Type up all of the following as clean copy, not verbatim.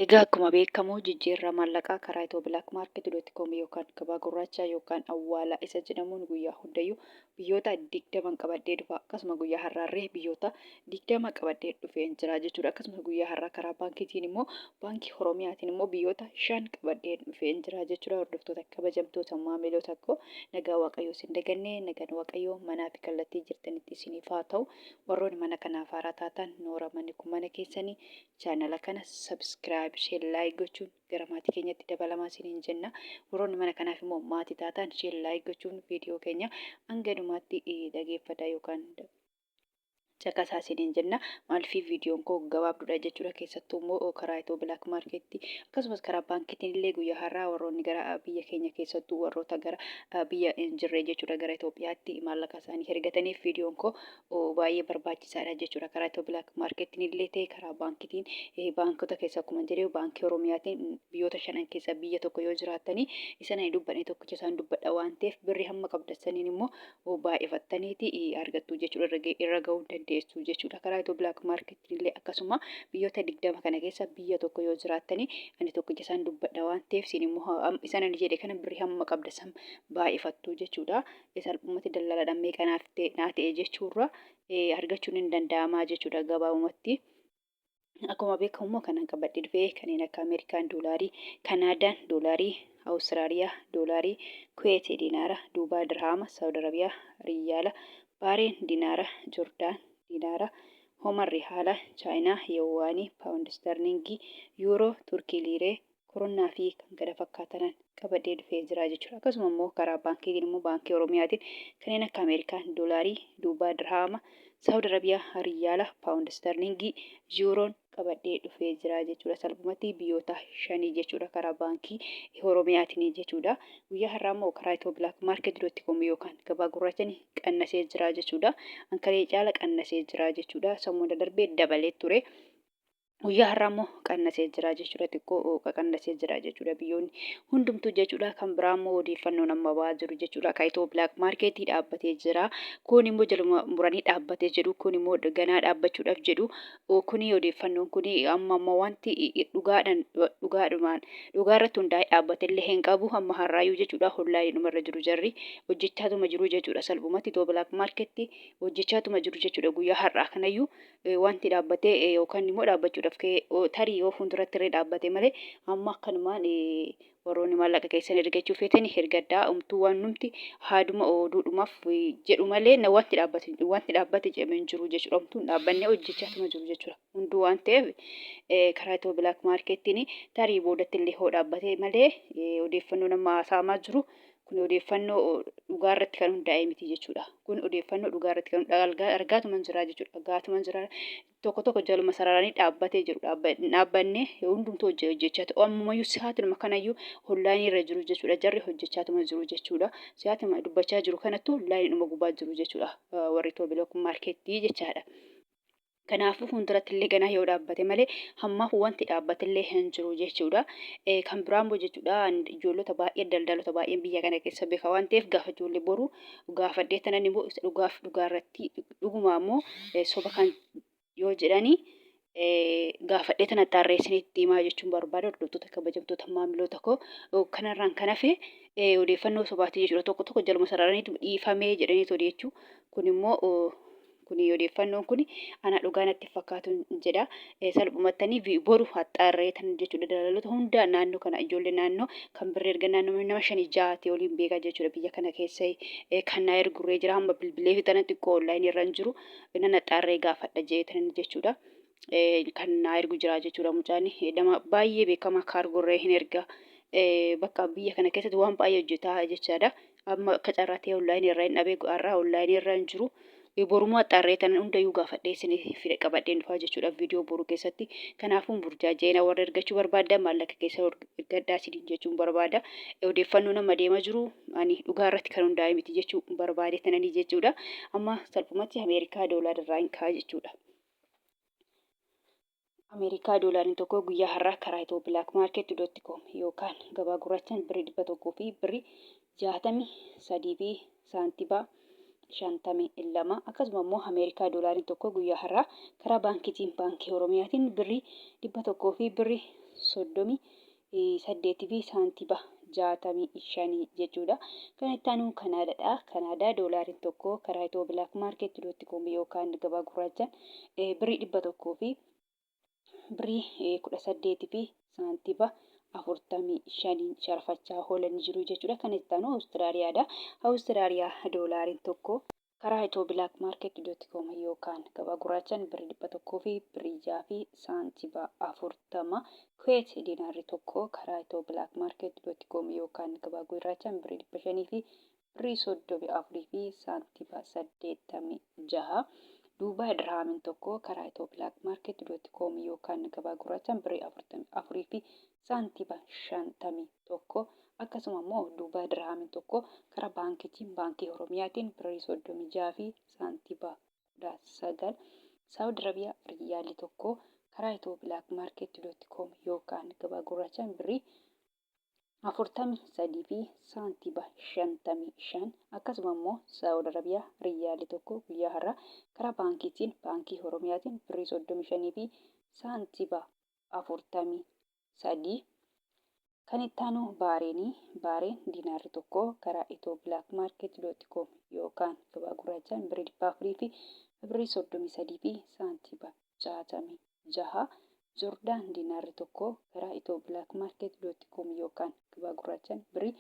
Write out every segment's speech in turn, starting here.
Egaa akkuma beekamu jijjiirraa maallaqaa karaa ethio-blackmarket.com yookaan gabaa gurraachaa yookaan awwaalaa isa jedhamuun guyyaa hundayyuu biyyoota 20 qabadhee dhufa. Akkasuma guyyaa har'aarree biyyoota 20 qabadhee dhufeen jira jechuudha. Akkasuma guyyaa har'aa karaa baankiitiin immoo baankii Oromiyaatiin immoo biyyoota 5 qabadhee dhufeen jira jechuudha. Hordoftoota kabajamtoota maamiloota koo, nagaa Waaqayyoo isin dagannee, nagaan Waaqayyoo manaa fi kallattii jirtanitti isiniif haa ta'u. Warroonni mana kanaaf haaraa taatan, noora, manni kun mana keessanii. Chaanala kana subscribe, share, like gochuun gara maatii keenyatti dabalamaa isiniin jenna. Warroonni mana kanaaf immoo maatii taatan, share, like gochuun viidiyoo keenya hanga dhumaatti dhageeffadhaa yookaan caqasaa isiniin jenna. Maaliif viidiyoon koo gabaabduudha jechuudha. Keessattuu immoo karaa Itoo Black Market akkasumas karaa baankiitiin illee guyyaa har'aa warroonni gara biyya keenya, keessattuu warroota gara biyya hin jirre jechuudha, gara Itoophiyaatti maallaqa isaanii ergataniif viidiyoon koo baay'ee barbaachisaadha jechuudha. Karaa Itoo Black Marketiin illee ta'e karaa baankiitiin, baankota keessa akkuma jedhee baankii Oromiyaatiin biyyoota shanan keessaa biyya tokko yoo jiraattanii, isa ani dubbadhe tokkicha isaan dubbadha waan ta'eef, birri hamma qabdassaniin immoo baay'ifattaniiti argattu jechuudha, irra gahuu dandeessu jechuudha. Karaa Itoo Black Marketiin illee akkasuma biyyoota 20 kana keessa biyya tokko yoo jiraattanii, ani tokkicha isaan dubbadha waan ta'eef, isin immoo isaan ani jedhe kana birri hamma qabdassan baay'ifattu jechuudha. Salphumatti dallaaladhaan meeqa naaf ta'e naa ta'e jechuurra argachuun hin danda'amaa jechuudha gabaabumatti. Akkuma beekamu immoo kanan qabadhee dhufe kanneen akka Ameerikaan doolaarii, Kanaadaan doolaarii, Awustiraaliyaa doolaarii, Kuweet dinaara, Duubaa dirhaama, Saawud Arabiyaa riyaala, Baareen dinaara, Jordaan dinaara, Homan rihaala, Chaayinaa yowaanii, Paawundi isterliingii, Yuuroo, Turkii liiree, koronnaa fi kan kana fakkaatanan qabadhee dhufee jira jechuudha. Akkasuma immoo karaa baankiitiin immoo baankii Oromiyaatiin kanneen akka Ameerikaan doolaarii, Duubaa dirhaama, Saawud Arabiyaa riyaala, Paawundi isterliingii, Yuuroon qabadhee dhufee jira jechuudha. Salphumatti biyyoota shanii jechuudha karaa baankii Oromiyaatiin jechuudha. Guyyaa har'aa immoo karaa Itoo Black Market dot com yookaan gabaa gurraachaan qannasee jira jechuudha. Ankalee caala qannasee jira jechuudha. Sammuu darbee dabalee ture. Guyyaa har'aa immoo qannasee jira jechuudha, xiqqoo qaqannasee jira jechuudha biyyoonni hundumtuu jechuudha. Kan biraa immoo odeeffannoon amma ba'aa jiru jechuudha, kan Itoo Black Market dhaabbatee jira, kun immoo jaluma muranii dhaabbatee jedhu, kun immoo ganaa dhaabbachuudhaaf jedhu. Kuni odeeffannoon kuni amma amma wanti dhugaadhaan dhugaadhumaan dhugaa irratti hundaa'ee dhaabbate illee hin qabu. Amma har'aayyuu jechuudha onlaayinuma irra jiru, jarri hojjechaatuma jiru jechuudha. Salphumatti Itoo Black Market hojjechaatuma jiru jechuudha. Guyyaa har'aa kanayyuu wanti dhaabbatee yookaan immoo dhaabbachuudhaaf ka'ee tarii yoo fuulduratti illee dhaabbate malee, amma akkanumaan warroonni maallaqa keessan ergachuu feetan ergadhaa. Umtuu waan numti haaduma oduudhumaaf jedhu malee wanti dhaabbate jedhamee hin jiru jechuudha. Umtuu hin dhaabbanne, hojjechaatuma jiru jechuudha hunduu waan ta'eef, karaa Itoo Black Marketiin tarii boodatti illee hoo dhaabbate malee, odeeffannoo nama haasa'amaa jiru kun odeeffannoo dhugaa irratti kan hundaa'e miti jechuudha. Kun odeeffannoo dhugaa irratti kan argaatuma jira jechuudha. Argaatuma jira, tokko tokko jaluma sararanii dhaabbatee jiru, dhaabbanne hundumtuu hojjechaa ta'u. Ammumayyuu sa'aatuma kanayyuu onlaayinii irra jiru jechuudha. Jarri hojjechaatuma jiru jechuudha. Sa'aatuma dubbachaa jiru kanattu onlaayiniidhuma gubaa jiru jechuudha. Warri Itoo Black Marketii jechaadha. Kanaafuu fuulduratti illee ganaa yoo dhaabbate malee, hammaaf wanti dhaabbate illee hin jiru jechuudha. Kan biraa immoo jechuudha, ijoollota baay'ee, daldaltoota baay'een biyya kana keessa beeka waan ta'eef, gaafa ijoollee boru gaafadhee tanan immoo dhugaaf dhugaa irratti, dhugumaa immoo soba kan yoo jedhanii gaafadhee tana xaarree isinitti himaa jechuun barbaada. Hordoftoota kabajamtoota maamiloota koo, kanarraan kan hafe odeeffannoo sobaati jechuudha. Tokko tokko jaluma sararaniitu dhiifamee jedhanii jechuu. Kun immoo kuni odeeffannoon kun ana dhugaa natti fakkaatu jedha. Salphumattanii boru haxxaarree tan jechuudha. Daldaltoota hunda naannoo kana, ijoollee naannoo kan birrii erga naannoo nama shanii ja'aati oliin beekaa jechuudha. Biyya kana keessa kan naa ergurree jira, hamma bilbilee fi tana xiqqoo onlaayinii irra hin jiru, nan haxxaarree gaafadha jee tanan jechuudha. Kan naa ergu jira jechuudha, mucaan nama baay'ee beekamaa kaargorree hin erga. Bakka biyya kana keessatti waan baay'ee hojjetaa jechaadha. Amma akka carraa ta'e onlaayinii irra hin dhabee, har'aa onlaayinii irra hin jiru. Borummoo haxxaarree tanan hundayyuu gaafadhee isin fide qabadheen dhufaa jechuudha viidiyoo boru keessatti. Kanaafuu burjaaja'ina, warra ergachuu barbaaddan maallaqa keessa ergadhaa isiniin jechuun barbaada. Odeeffannoo nama deema jiru ani dhugaa irratti kan hundaa'e miti jechuu barbaade tananii jechuudha. Amma salphumatti Ameerikaa doolaara irraa hin ka'a jechuudha. Ameerikaa doolaariin tokko guyyaa har'aa karaa Itoo Black Market dot com yookaan gabaa gurraachaan birrii 100 fi birrii 63 fi saantiba 52. Akkasuma immoo Ameerikaa doolaariin tokko guyyaa har'aa karaa baankiitiin, baankii Oromiyaatiin birrii 100 fi birrii 38 fi saantiba 65 jechuudha. Kan itti aanu Kanaadaadha. Kanaadaa doolaariin tokko karaa Itiyoo Black Market dot com yookaan gabaa gurraachaan birrii 100 fi birrii 18 fi saantiba 45 sharafachaa oolanii jiru jechuudha. Kan itti aanu Awustiraaliyaadha. Awustiraaliyaa doolaariin tokko karaa ethioblkmarket.com yookaan gabaa gurraachaan birrii 100 fi birrii 6 fi saantiba 40. Kuweet diinaarri tokko karaa ethioblkmarket.com yookaan gabaa gurraachaan birrii 500 fi birrii 34 fi saantiba 86. Duubaay dirhaamiin tokko karaa ethioblkmarket.com yookaan gabaa gurraachaan birrii 44 fi saantiba 51. Akkasuma immoo Duubaay Dirhaamiin tokko karaa baankiitiin Baankii Oromiyaatiin birrii 36 fi saantiba 19. Saawud Arabiyaa Riyyaalli tokko karaa ethioblkmarket.com yookaan gabaa gurraachaan birrii 43 fi saantiba 55. Akkasuma immoo Saawud Arabiyaa Riyyaalli tokko guyyaa har'aa karaa baankiitiin Baankii Oromiyaatiin birrii 35 fi saantiba 43. Kan itti aanu Baareeni. Baareen diinaarri tokko karaa ethioblkmarket.com yookaan gabaa gurraachaan birrii 400 fi birrii 33 fi saantiba 66. Jordaan diinaarri tokko karaa ethioblkmarket.com yookaan gabaa gurraachaan birrii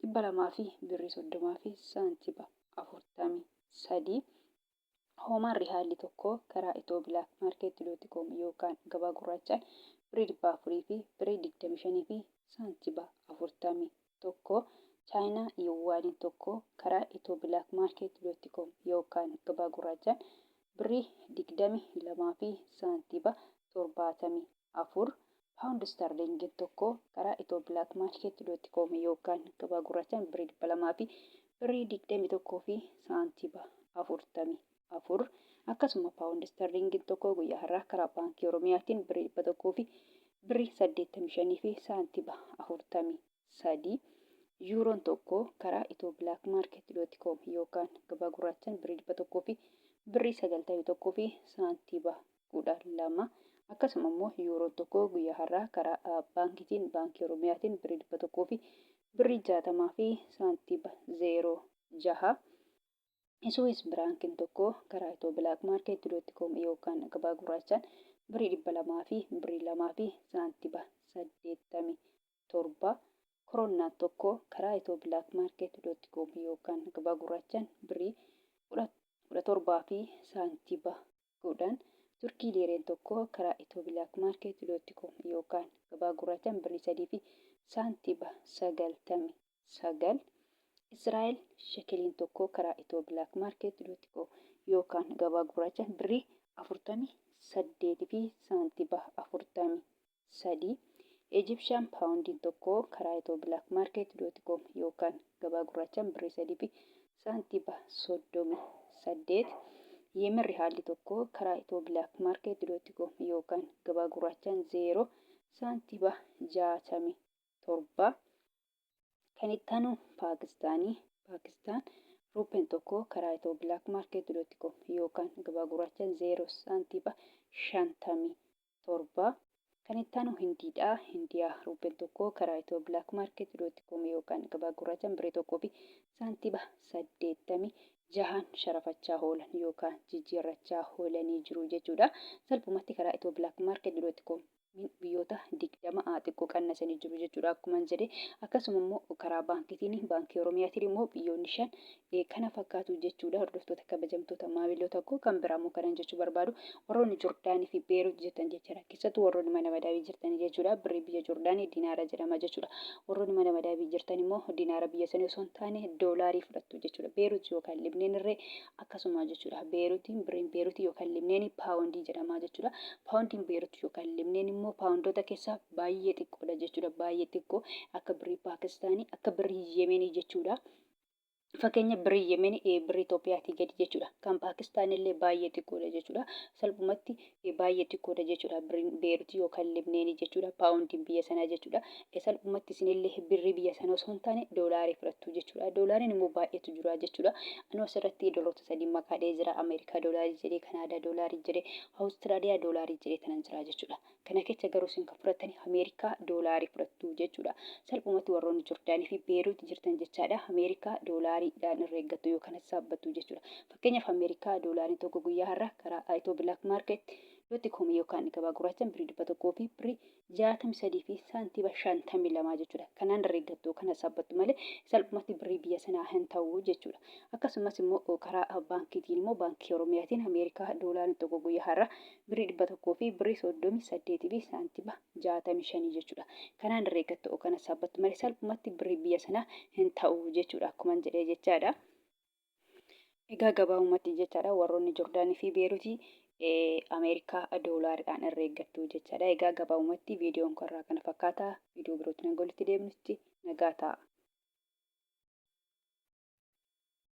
200 fi birrii 30 fi saantiba 43. Hoomaan Rihaalli tokko karaa ethioblkmarket.com yookaan gabaa gurraachaan birrii 400 fi birrii 25 fi saantiba 41. Chaayinaa Yuwaaniin tokko karaa ethioblkmarket.com yookaan gabaa gurraachaan birrii 22 fi saantiba 74. Paawundi Istarliingiin tokko karaa ethioblkmarket.com yookaan gabaa gurraachaan birrii 200 fi birrii 21 fi saantiba 44. Akkasuma Paawundi Istarliingiin tokko guyyaa har'aa karaa Baankii Oromiyaatiin birrii 100 fi birrii 85 fi saantiba 43. Yuuroon tokko karaa ethioblkmarket.com yookaan gabaa gurraachaan birrii 100 fi birrii 91 fi saantiba 12. Akkasuma immoo yuuroon tokko guyyaa har'aa karaa baankiitiin Baankii Oromiyaatiin birrii 100 fi birrii 60 fi saantiba 06. Suwiis biraankiin tokko karaa ethioblkmarket.com yookaan gabaa gurraachaan birrii 200 fi birrii 2 fi saantiba 87. Koroonnaan tokko karaa ethioblkmarket.com yookaan gabaa gurraachaan birrii 17 fi saantiba 10. Turkii liireen tokko karaa ethioblkmarket.com yookaan gabaa gurraachaan birrii 3 fi saantiba 99. Israa'el shekeliin tokko karaa ethioblkmarket.com yookaan gabaa gurraachaan birrii 48 fi saantiba 43. Egyptian paawundiin tokko karaa ethioblkmarket.com yookaan gabaa gurraachaan birrii 3 fi saantiba 38. Yemen rihaalli tokko karaa ethioblkmarket.com yookaan gabaa gurraachaan 0 saantiba 67. Kan itti aanu Paakistaanii. Paakistaan ruupeen tokko karaa ethioblkmarket.com yookaan gabaa gurraachaan 0 saantiba 57. Kan itti aanu Hindiidha. Hindiyaa ruupeen tokko karaa ethioblkmarket.com yookaan gabaa gurraachaan birrii 1 fi saantiba 86 sharafachaa oolan yookaan jijjiirrachaa oolanii jiru jechuudha. Salphumatti karaa ethioblkmarket.com biyyoota 20 xiqqoo qannasanii jiru jechuudha akkuma jedhe. Akkasuma immoo karaa baankiitiin Baankii Oromiyaatiin immoo biyyoonni 5 kana fakkaatu jechuudha. Hordoftoota kabajamtoota maamiloota koo, kan biraa immoo kanan jechuu barbaadu warroonni Jordaanii fi Beerut jirtan jechuudha. Keessattuu warroonni mana madaamii jirtan jechuudha. Birrii biyya Jordaanii dinaara jedhama jechuudha. Warroonni mana madaamii jirtan immoo dinaara biyya sanii osoo hin taane doolaarii fudhattu jechuudha. Beerut yookaan Libneen irree akkasuma jechuudha. Beerutiin birriin Beerutii yookaan Libneenii paawundii jedhama jechuudha. Paawundiin Beerut yookaan Libneen immoo paawundoota keessaa baay'ee xiqqoodha jechuudha. Baay'ee xiqqoo, akka birrii Paakistaanii, akka birrii Yemenii jechuudha. Fakkeenya birrii Yemen birrii Itoophiyaatii gadi jechuudha. Kan Paakistaan illee baay'ee xiqqoodha jechuudha. Salphumatti baay'ee xiqqoodha jechuudha. Birriin Beerutii yookaan Libneenii jechuudha. Paawundiin biyya sanaa jechuudha. Salphumatti isinillee birrii biyya sanaa osoo hin taane doolaarii fudhattu jechuudha. Doolaariin immoo baay'eetu jira jechuudha. Anuu asirratti dooloota sadii maqaa dhahee jira. Ameerikaa doolaarii jedhee, Kanaadaa doolaarii jedhee, Awustiraaliyaa doolaarii jedhee tanan jira jechuudha. Kana kecha garuu isin kan fudhattani Ameerikaa doolaarii fudhattu jechuudha. Salphumatti warroonni Jordaanii fi Beeruut jirtan jechaadha. Ameerikaa doolaariidhaan irra eeggattu yookaan sassaabbattu jechuudha. Fakkeenyaaf Ameerikaa doolaariin tokko guyyaa har'a karaa Itoo Black Market dot com yookaan gabaa gurraachaan birrii 100 fi birrii 63 fi saantiima 52 jechuudha. Kanaan irra eeggattu yookaan sassaabbattu malee salphumatti birrii biyya sanaa hin ta'u jechuudha. Akkasumas immoo karaa baankiitiin immoo baankii Oromiyaatiin Ameerikaa doolaariin tokko guyyaa har'a birrii 100 fi birrii 38 fi saantima 65 jechuudha. Kanaan herreeggattu yookaan sassaabbattu malee salphumatti birrii biyya sanaa hin ta'u jechuudha akkuman jedhee jechaadha. Egaa gabaabumatti jechaadha warroonni Jordaanii fi Beerutii Ameerikaa doolaariidhaan herreeggattu jechaadha. Egaa gabaabumatti viidiyoon karraa kana fakkaata. Viidiyoo birootti nan walitti deemnutti nagaa ta'a.